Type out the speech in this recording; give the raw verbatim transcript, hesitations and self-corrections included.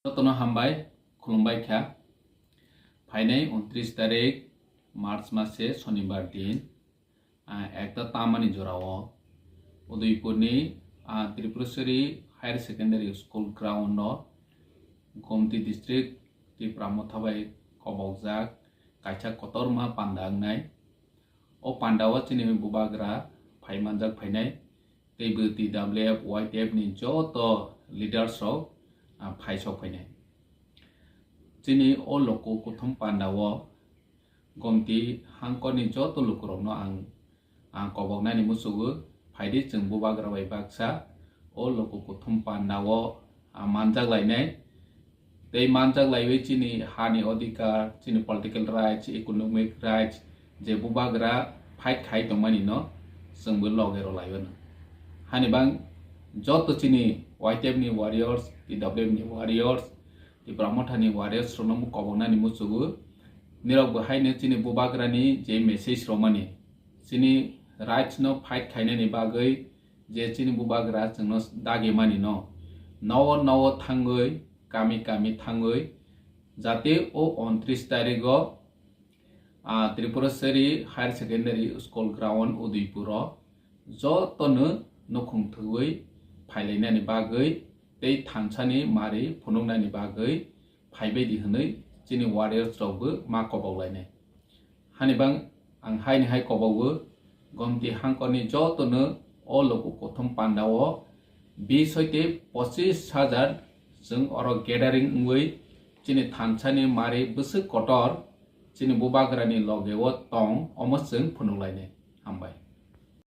Jotono hambai, khulumbai kha. Phainai untris tarik March mase Sonibar din, ah, ekta tamani jorao Udaipurni, ah, Tripuraswari Higher Secondary School ground o Gomti District Tipra Motha bai kobokjak kaisa kotorma panda wngnai. O panda o chini bubagra phai manjak phainai, tei bo T W F, Y T F ni joto leaders rok, ah, phai sok phainai. Chini o loko kuthum panda o Gomti hangkor ni joto lukurokno ang, ang koboknani muchugo, phaidi chwng bubagra bai baksa o loko kuthum panda o, ah, manjak lainai. Tei manjak laiwi chini hani odhikar, chini political rights, economic rights, je bubagra fight khai tongmani no chwngbo loge rw laiwano. Hani bang joto chini Y T F ni warriors, T W F ni warriors, Tipra Motha ni warriors rokno koboknani muchugo. Nirok bo haino chini bubagrani je message romani, chini rights no fight khainani bagwi je chini bubagra chwngno dagi mani no, nowo nowo thangwi, kami kami thangwi, jate o untris tarigo, ah, Tripuraswari Higher Secondary School ground Udaipur o jotono nukhung thwiwi phailainani bagwi tei thansani mari phunuknani bagwi phaibaidi hwnwi chini warriors rokbo ma kobok lainai. Hani bang ang haini hai kobogo, Gomti hangkorni jotono o loko kuthum panda o bis hoite pochis hajar chwng oro gathering wngwi chini thansani mari bwswk kotor chini bubagrani loge o tong omo chwng phunuk lainai. Hambai.